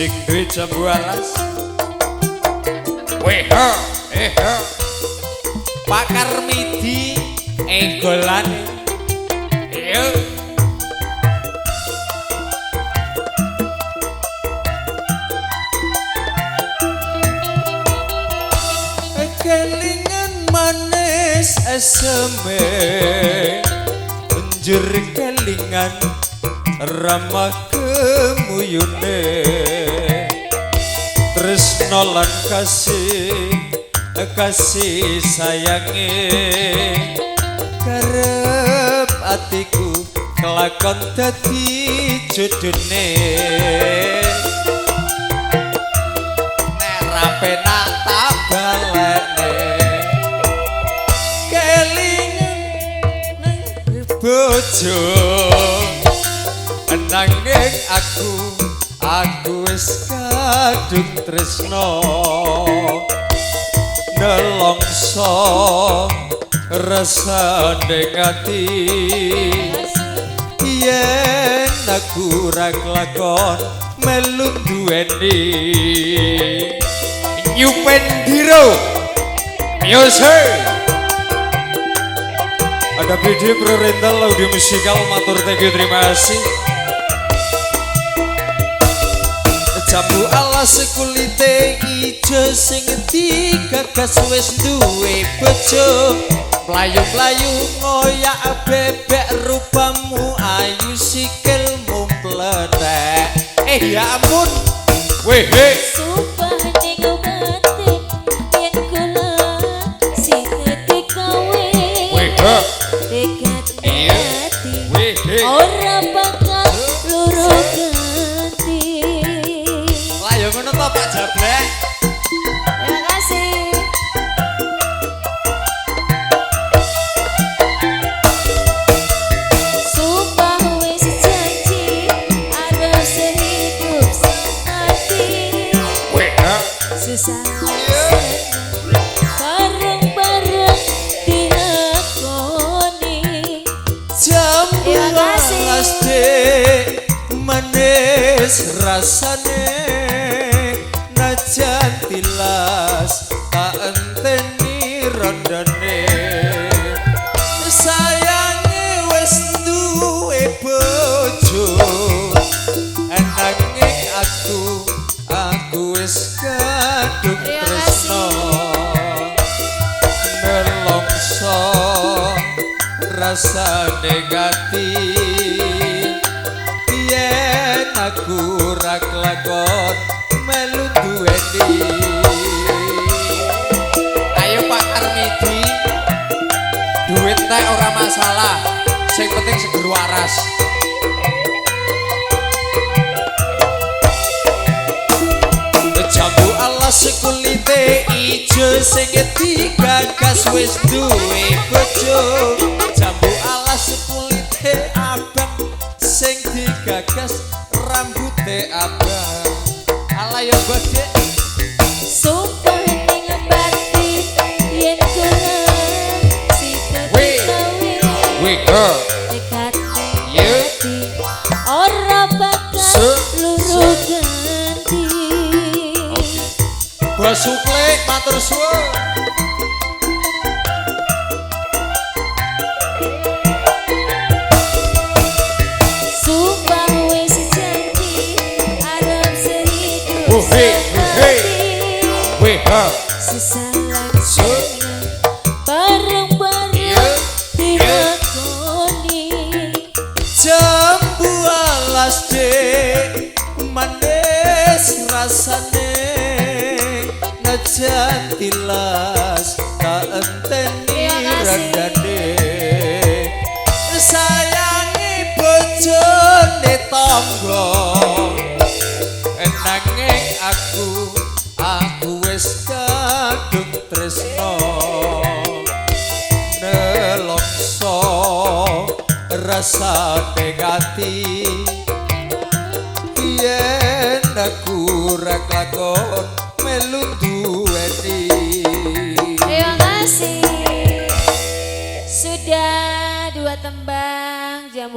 Sing duwe jambu alas. Weh, eh, Pak Karmidi egolane. Yo. Kelingan manis eseme, njur kelingan ramah kemuyune, tresno lan kasih kasih sayange, karep atiku kelakon dadi jodone. Nek ra penak tak balene, kelingan nang bojo, nanging aku wis kadung tresno, nelongso rasane ati, yen aku ra kelakon melu duweni. New Pendiro Music. Ada PD Pro Rental Audio Musikal, matur thank you, terima kasih. Jambu alas kulite ijo sing digagas wis duwe bojo, mlayu-mlayu ngoyak bebek rupamu ayu sikilmu pletek. Eh ya ampun. Weh he. Sumpah ning batin yen kula sing dadi kowe. Weh he. Dekat ati. Weh he. Ora bakal luru ganti. Lah ya ngono to Pak Jablek. Terima kasih. Sumpah wis janji arep sehidup semati. Weh he. Susah senang bareng-bareng dilakoni. Jambu Terima kasih. alas dek manis rasane, najan tilas tak enteni rondone, sayange wis duwe bojo, nanging aku wis kadung Terima tresno, nelongso rasane gati, yen aku ra kelakon melu duweni. Ayo Pak Karmidi, duit tek ora masalah, sing penting seger waras. Jambu alas kulite ijo sing digagas wis duwe bojo, jambu alas kulite abang sing digagas rambute abang. Ala yo bodek. Sumpah ning batin yen kula sing dadi Weh. kowe. Weh he. Dekat Yo. ati ora bakal luru ganti. Bos Suklek matur suwun. Sumpah wis janji arep sehidup Oh, hey, hey. semati. Weh he. Susah lan senang bareng-bareng dilakoni. Jambu alas dek manis rasane, najan tilas tak enteni Terima kasih. randane, sayange bojone tangga, nanging aku wis kadung tresno, nelongso rasane ati, yen aku ra kelakon melu duweni. Terima kasih. Sudah dua tembang jambu